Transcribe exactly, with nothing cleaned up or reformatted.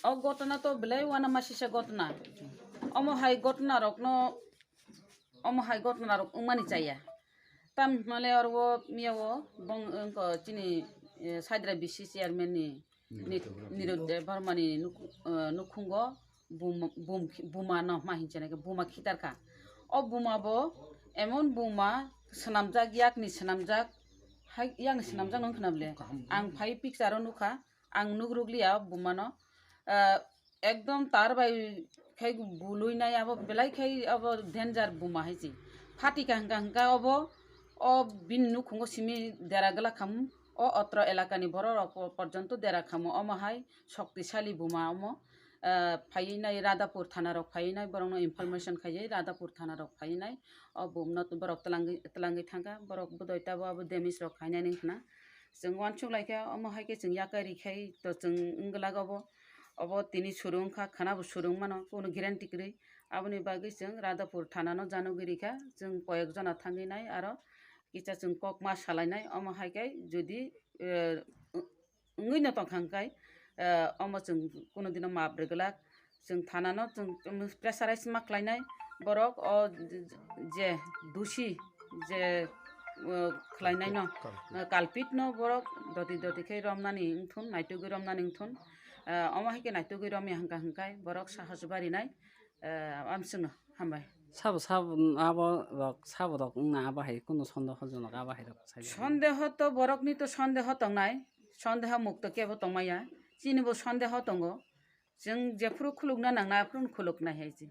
O gotna to belai wana masisa gotna. Omo hai gotna rokno, omo hai gotna rok wngmani chaya. Tam hwnle oro miya o bong wngkha chini, eh, Saidra B C chairman ni Nit-, Nirot Debbarma ni nuk-, eh, nukhungo bum-, bum-, buma no ma hinchana khe buma khitarkha. O buma bo emon buma swnamjak, yakni swnamjak, hai yakni swnamjak no wngkha na bole. Ang phai picture o nukha, ang nukrukliya bumano, ah, ekdom tar bai khai bului nai abo belai khai abo danger buma hai se. Phatika hwnkha hwnkha obo o bini nukhungo simi dera glak khamu, o otro elakani borok rok po-, porjonto dera khamu, omo hai shoktisali buma omo, ah, phaiwi nai Radhapur thana rok phaiwi nai borokno information khaiwi Radhapur thana rok phaiwi nai o bumno borok twlangwi, twlangwi thangkha borok bodoi tabo abo damage rok khainani wngkhana. Chwng uansuk laikha, omo hai khe chwng yakarwi khai to chwng wngwlak obo, obo tini surung wngkha, khana bo surung mano, kunu guarantee kwrwi. Aboni bagwi chwng Radhapur thana no janogwi rikha, chwng koyek jona thangwi nai aro kisa chwng kok ma salainai, omo hai khe jodi, eh, wngwi no tongkha hwnkhe, eh, omo chwng kunu dino maap rwgwlak. Chwng thanano chwng pressurize ma khlainai borok o je dusi je, eh, khlainai no, eh, culprit no borok doti doti khe romnani wngthun, naitugwi romnani wngthun. Eh, omo hai khe naitugwi romya hwnkha hwnkhe borok sahos barinai, eh, amswkno hambai. Sabo sabo abo rok sabo rok wngna abo hai kunu sondeho jonok abo hai rok sai. Sondeho to borokni to sondeho tongnai, sondeho mukto kebo tongmaya, chini bo sondeho tongo. Chwng jephuru khulukna nangna aphuru khuluknai hai se.